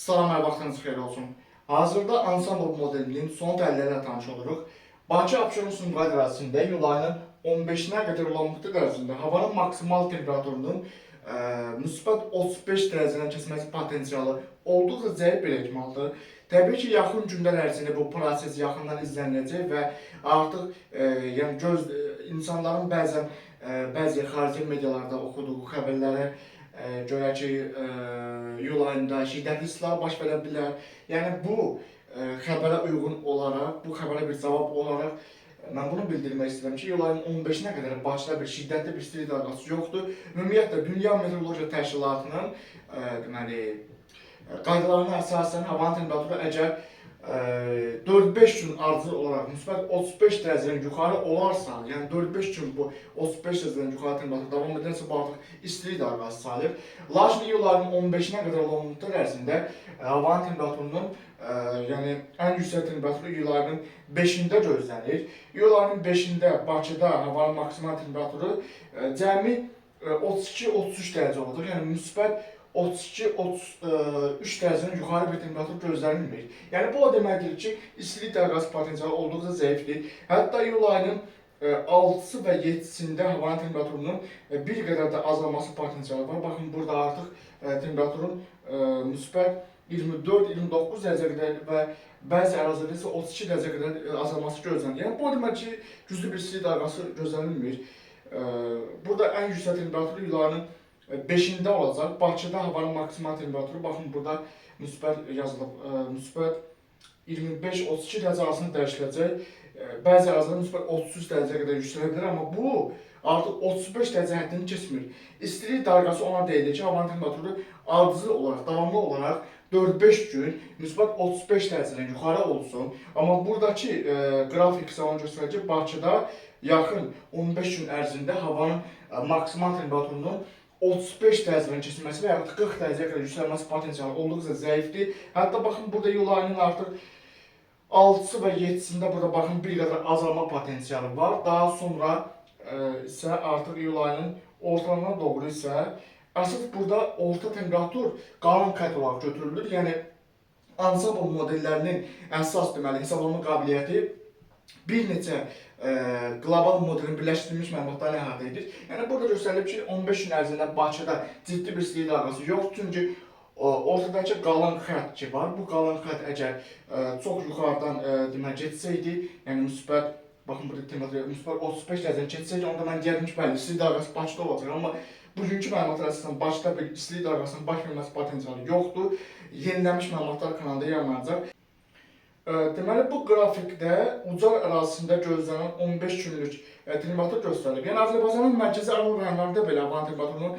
Salam, hər vaxtınız xeyir olsun. Hazırda ansambl modelinin son təhlillərlə tanış oluruq. Bakı, Abşeron, Sumqayıt ərazisində iyul ayının 15-nə qədər olan müddət ərzində havanın maksimal temperaturunun müsbət 35 dərəcədən keçməsi potensialı olduqca zəif bir ehtimaldır. Təbii ki, yaxın günlər ərzində bu proses yaxından izləniləcək və artıq yəni insanların bəzən bəzi xarici medialarda oxuduğu xəbərlərə görə ki, iyul ayında şiddətli istilər baş verə bilər. Yəni bu xəbərə uyğun olaraq, bu xəbərə bir cavab olaraq mən bunu bildirmək istəyirəm ki, iyul ayının 15-nə qədər Bakıda bir şiddətli bir istilik dalğası yoxdur. Ümumiyyətlə Dünya Meteorologiya Təşkilatının deməli qaydalarına əsasən havanın temperaturu əgər 4-5 gün ardıcıl olaraq müsbət 35 dərəcədən yuxarı olarsa, yəni 4-5 gün bu 35 dərəcədən yuxarı temperatur davam edərsə, bu artıq istilik dalğası sayılır. Lakin iyul ayının 15-nə qədər olan müddət ərzində havanın temperaturunun yəni ən yüksək temperaturu iyul ayının 5-də gözlənilir. İyul ayının 5-də Bakıda havanın maksimal temperaturu cəmi 32-33 dərəcə olacaq. Yəni müsbət 32-33 dərəcədən yuxarı bir temperatur gözlənilmir. Yəni bu o deməkdir ki, istilik dalğası potensialı olduqca zəifdir. Hətta iyul ayının 6-sı və 7-sində havanın temperaturunun bir qədər də azalması potensialı var. Baxın, burada artıq temperaturun müsbət 24-29 dərəcə qədər və bəzi ərazilərdə isə 32 dərəcə qədər azalması gözlənilir. Yəni bu o demək ki, güclü bir istilik dalğası gözlənilmir. Burada ən yüksək temperatur iyul ayının 5-də olacaq. Bakıda havanın maksimal temperaturu, baxın burada müsbət yazılıb, müsbət 25-32 dərəcə arasında dəyişiləcək. Bəzi ərazilərdə müsbət 33 dərəcəyə qədər yüksələ bilər, amma bu artıq 35 dərəcə həddini keçmir. İstilik dalğası ona deyilir ki, havanın temperaturu ardıcıl olaraq, davamlı olaraq 4-5 gün müsbət 35 dərəcədən yuxarı olsun. Amma buradakı qrafik isə onu göstərir ki, Bakıda yaxın 15 gün ərzində havanın maksimal temperaturunun 35 dərəcədən keçməsi və yaxud 40 dərəcəyə qədər yüksəlməsi potensialı olduqca zəifdir. Hətta baxın, burada iyul ayının artıq 6-sı və 7-sində burada baxın bir qədər azalma potensialı var. Daha sonra isə artıq iyul ayının ortalarına doğru isə əsas burada orta temperatur qalın xətt olaraq götürülür. Yəni ansambl modellərinin əsas deməli hesablama qabiliyyəti bir neçə qlobal modelin birləşdirilmiş məlumatlarını əhatə edir. Yəni burada göstərilib ki, 15 gün ərzində Bakıda ciddi bir istilik dalğası yoxdur, çünki ortadakı qalın xətt ki var. Bu qalın xətt əgər çox yuxarıdan deməli getsəydi, yəni müsbət, baxın burada temperatur müsbət 35 dərəcədən keçsəydi, onda mən deyərdim ki, bəli, istilik dalğası Bakıda olacaq, amma bugünkü məlumatlar əsasən Bakıda bir istilik dalğasının baş verməsi potensialı yoxdur. Yenilənmiş məlumatlar kanalında yayımlanacaq. Deməli, bu qrafikdə Ucar ərazisində gözlənilən 15 günlük temperatur göstərilir. Yəni Azərbaycanın mərkəzi Aral rayonlarında belə havanın temperaturunun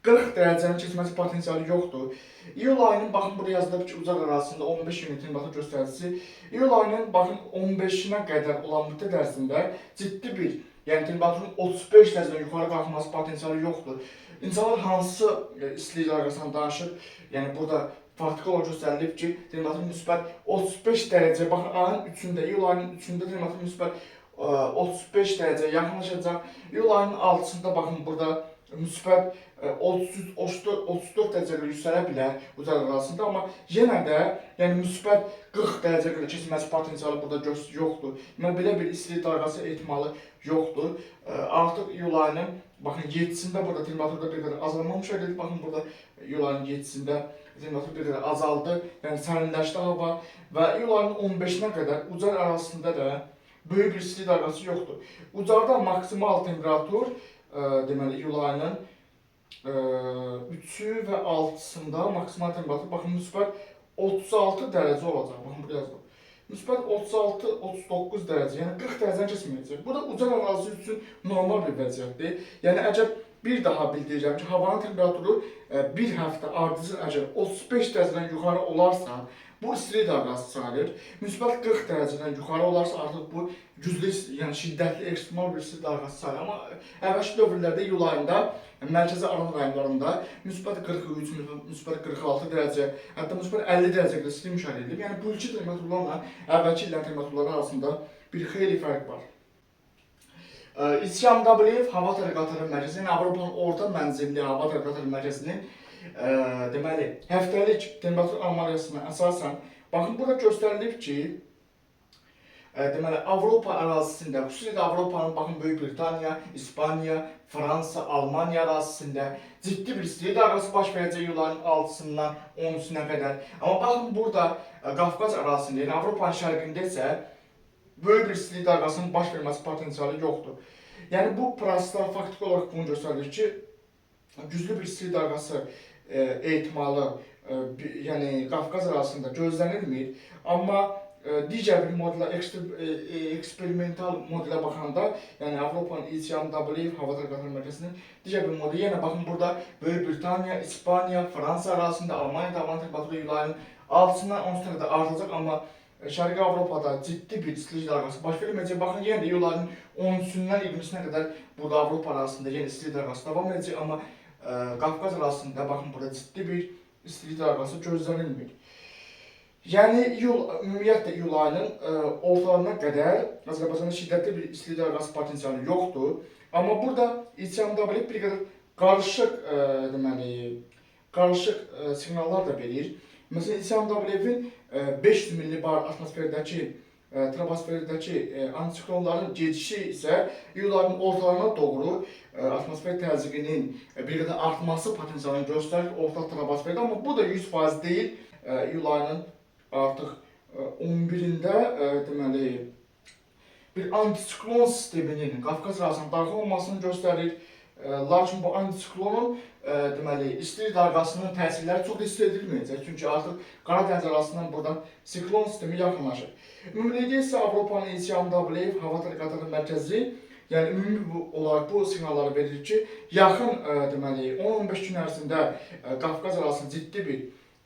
40 dərəcənin keçməsi potensialı yoxdur. İyul ayının, baxın burada yazılıb ki, Ucar ərazisində 15 günlük temperatur göstəricisi iyul ayının, baxın, 15-nə qədər olan müddət ərzində ciddi bir, yəni temperaturun 35 dərəcədən yuxarı qalxması potensialı yoxdur. İnsanlar hansı istilik dalğasından danışır? Yəni burada faktiki olaraq göstərilib ki, temperatur müsbət 35 dərəcə, baxın ayın 3-ündə, iyul ayının 3-ündə temperatur müsbət 35 dərəcəyə yaxınlaşacaq. İyul ayının 6-sında baxın burada müsbət 33-34 dərəcə qədər yüksələ bilər Ucar ərazisində, amma yenə də yəni müsbət 40 dərəcə qədər keçməsi potensialı burada yoxdur. Yəni belə bir istilik dalğası ehtimalı yoxdur. Artıq iyul ayının baxın 7-sində burada temperaturda bir qədər azalma müşahidə edilir. Baxın burada iyul ayının 7-sində temperatur bir qədər azaldı. Yəni sərinləşdi hava və iyul ayının 15-nə qədər Ucar ərazisində də böyük bir istilik dalğası yoxdur. Ucarda maksimal temperatur deməli iyul ayının 3-ü və 6-sında maksimal temperatur baxın müsbət 36 dərəcə olacaq. Baxın burada yazılıb. Müsbət 36-39 dərəcə, yəni 40 dərəcədən keçməyəcək. Bu da Ucar ərazisi üçün normal bir vəziyyətdir. Yəni əgər bir daha bildirirəm ki, havanın temperaturu bir həftə ardıcıl əgər 35 dərəcədən yuxarı olarsa, bu istilik dalğası sayılır. Müsbət 40 dərəcədən yuxarı olarsa artıq bu güclü, yəni şiddətli ekstremal bir istilik dalğası sayılır. Amma əvvəlki dövrlərdə iyul ayında mərkəzi Aral rayonlarında müsbət 43, müsbət 46 dərəcə, hətta müsbət 50 dərəcə qədər istilik müşahidə edilib. Yəni bu iki temperaturlarla əvvəlki illərin temperaturları arasında bir xeyli fərq var. ECMWF Hava Tədqiqatları Mərkəzi, yəni Avropanın orta mənzilli Hava Tədqiqatları Mərkəzinin Deməli, həftəlik temperatur anomaliyasına əsasən, baxın, burada göstərilib ki, deməli, Avropa ərazisində, xüsusilə Avropanın, baxın, Böyük Britaniya, İspaniya, Fransa, Almaniya ərazisində ciddi bir istilik dalğası baş verəcək iyul ayının 6-sından 13-nə qədər. Amma baxın, burada Qafqaz ərazisində, yəni Avropanın şərqində isə böyük bir istilik dalğasının baş verməsi potensialı yoxdur. Yəni, bu proseslər faktiki olaraq bunu göstərir ki, güclü bir istilik dalğası ehtimalı, yəni Qafqaz ərazisində gözlənilmir. Amma digər bir modelə, eksperimental modelə baxanda, yəni Avropanın ECMWF Hava Tədqiqatları Mərkəzinin digər bir modeli, yenə baxın, burada Böyük Britaniya, İspaniya, Fransa ərazisində, Almaniyada havanın temperaturu iyul ayının 6-sından 10-suna qədər artacaq, amma Şərqi Avropada ciddi bir istilik dalğası baş verməyəcək. Baxın, yenə də iyul ayının 13-dən 20-sinə qədər burada Avropa ərazisində yenə istilik dalğası davam edəcək, amma Qafqaz ərazisində baxın, burada ciddi bir istilik dalğası gözlənilmir. Yəni, ümumiyyətlə iyul ayının ortalarına qədər Azərbaycanda şiddətli bir istilik dalğası potensialı yoxdur. Amma burada ECMWF bir qədər qarışıq, deməli, qarışıq siqnallar da verir. Məsələn, ECMWF-in 500 millibar atmosferdəki, troposferdəki antisiklonların gedişi isə iyul ayının ortalarına doğru atmosfer təzyiqinin bir qədər artması potensialını göstərir orta troposferdə, amma bu da 100% deyil. İyul ayının artıq 11-də deməli, bir antisiklon sisteminin Qafqaz ərazisinin daxil olmasını göstərir. Lakin bu antisiklonun deməli, istilik dalğasının təsirləri çox hiss edilməyəcək. Çünki artıq Qaradəniz ərazisindən buradan siklon sistemi yaxınlaşır. Ümumilikdə isə Avropanın ECMWF Hava Tədqiqatları Mərkəzi, yəni ümumi olaraq bu siqnalları verir ki, yaxın deməli, 10-15 gün ərzində Qafqaz ərazisinin ciddi bir,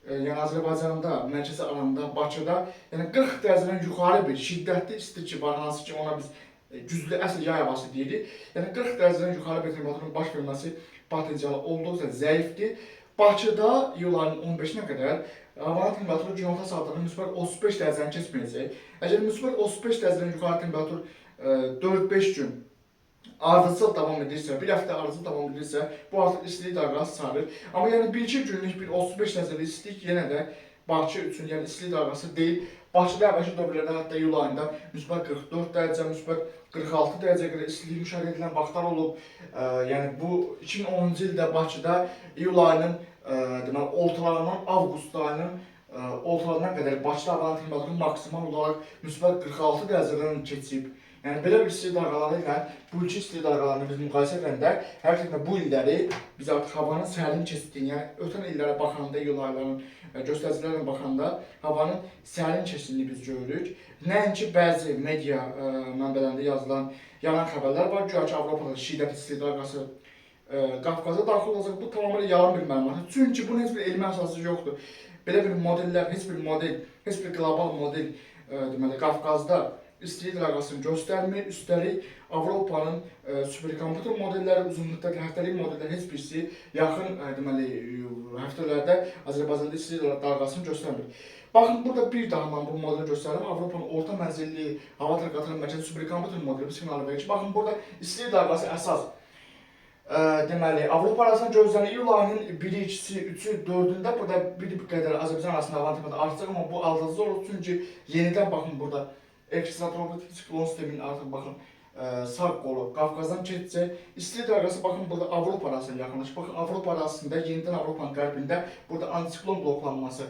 yəni Azərbaycanda, Mərkəzi Aranda, Bakıda, yəni 40 dərəcədən yuxarı bir şiddətli isti ki var, hansı ki ona biz güclü əsl yay havası deyirik. Yəni 40 dərəcədən yuxarı bir temperaturun baş verməsi potensialı olduqca zəifdir. Bakıda iyul ayının 15-nə qədər havanın temperaturu günorta saatlarında müsbət 35 dərəcəni keçməyəcək. Əgər müsbət 35 dərəcədən yuxarı temperatur 4-5 gün ardıcıl davam edirsə, bir həftə ardıcıl davam edirsə, bu artıq istilik dalğası sayılır. Amma yəni 1-2 günlük bir 35 dərəcəlik istilik yenə də Bakı üçün, yəni istilik dalğası deyil. Bakıda əvvəlki dövrlərdə hətta iyul ayında müsbət 44 dərəcə, müsbət 46 dərəcəyə qədər istilik müşahidə edilən vaxtlar olub. Yəni bu 2010-cu ildə Bakıda iyul ayının deməli, ortalarından avqust ayının ortalarına qədər Bakıda havanın temperaturu maksimal olaraq müsbət 46 dərəcədən keçib. Yəni belə bir istilik dalğaları ilə bu ilki istilik dalğalarını biz müqayisə edəndə, həqiqətən bu illəri biz artıq havanın sərin keçdiyini, yəni ötən illərə baxanda, iyul aylarının göstəricilərlə baxanda havanın sərin keçdiyini biz görürük. Nəinki bəzi media mənbələrində yazılan yalan xəbərlər var, güya ki Avropada şiddətli istilik dalğası Qafqaza daxil olacaq. Bu tamamilə yalan bir məlumatdır. Çünki bunun heç bir elmi əsası yoxdur. Belə bir modellər, heç bir model, heç bir qlobal model deməli, Qafqazda istilik dalğasını göstərmir. Üstəlik Avropanın superkompüter modelləri, uzun müddətli həftəlik modellər heç birisi yaxın deməli, həftələrdə Azərbaycanda istilik dalğasını göstərmir. Baxın, burada bir daha mən bu modeli göstərirəm. Avropanın orta mənzilli Hava Tədqiqatları Mərkəzi superkompüter modeli bu siqnalı verir ki, baxın, burada istilik dalğası əsas deməli, Avropa arasında gözlənir. İyul ayının 1-i, 2-si, 3-ü, 4-ündə burada bir qədər Azərbaycan arasında havanın temperaturu artacaq, amma bu aldadıcı olur. Çünki yenidən baxın, burada ekstratropik siklon sisteminin artıq baxın, sağ qolu Qafqazdan keçəcək. İstilik dalğası baxın, burada Avropa arasına yaxınlaşır. Baxın, Avropa arasında yenidən Avropanın qərbində burada antisiklon bloklanması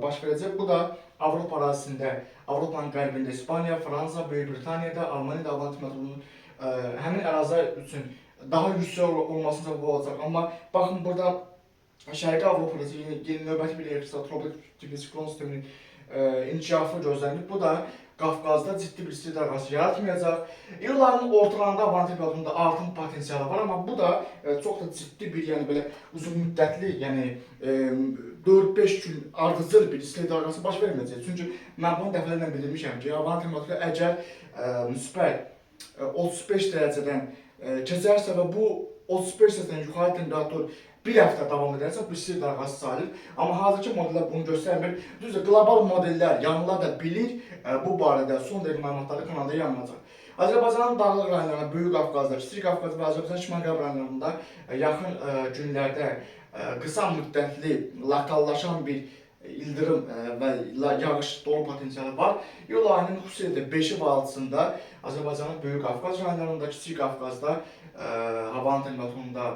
baş verəcək. Bu da Avropa ərazisində, Avropanın qərbində İspaniya, Fransa, Böyük Britaniyada, Almaniyada havanın temperaturunun həmin ərazi üçün daha yüksək olmasına səbəb olacaq. Amma baxın, burada Şərqi Avropada yeni növbəti bir ekstratropik tipi siklon sisteminin inkişafı gözlənilir. Bu da Qafqazda ciddi bir istilik dalğası yaratmayacaq. İyul ayının ortalarında havanın temperaturunda artım potensialı var, amma bu da çox da ciddi bir, yəni belə uzun müddətli, yəni 4-5 gün ardıcıl bir istilik dalğası baş verməyəcək. Çünki mən bunu dəfələrlə bildirmişəm ki, havanın temperaturu əgər müsbət 35 dərəcədən keçərsə və bu 35 dərəcədən yuxarı temperatur bir həftə davam edərsə, bu istilik dalğası sayılır. Amma hazırki modellər bunu göstərmir. Düzdür, qlobal modellər, yanlılar da bilir, bu barədə son dəqiq məlumatları kanalda yayımlanacaq. Azərbaycanın dağlıq rayonlarında, Böyük Qafqazda, Kiçik Qafqaz və Azərbaycan Şimal-Qərb rayonlarında yaxın günlərdə qısa müddətli lokallaşan bir ildırım və yağış dolu potensialı var. İyul ayının xüsusilə də 5-i və 6-sında Azərbaycanın Böyük Qafqaz rayonlarında, Kiçik Qafqazda havanın temperaturunda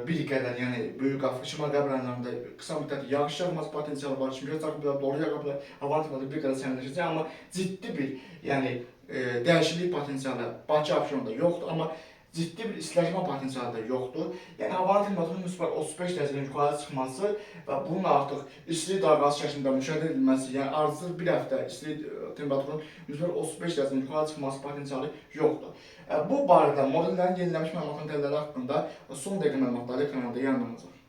bir qədər, yəni Böyük Qafqaz, Şimal-Qərb rayonlarında qısa müddətli yağış yağması potensialı var. Şimşək çaxa bilər, dolu yağa bilər, havanın temperaturu bir qədər sərinləşəcək, amma ciddi bir, yəni dəyişiklik potensialı Bakı Abşeronda yoxdur, amma ciddi bir istiləşmə potensialı da yoxdur. Yəni havanın temperaturunun müsbət 35 dərəcədən yuxarı çıxması və bunun artıq istilik dalğası şəklində müşahidə edilməsi, yəni ardıcıl bir həftə istilik temperaturunun müsbət 35 dərəcədən yuxarı çıxması potensialı yoxdur. Bu barədə modellərin yenilənmiş məlumatların dəlilləri haqqında son dəqiqə məlumatları kanalda yayımlanacaq.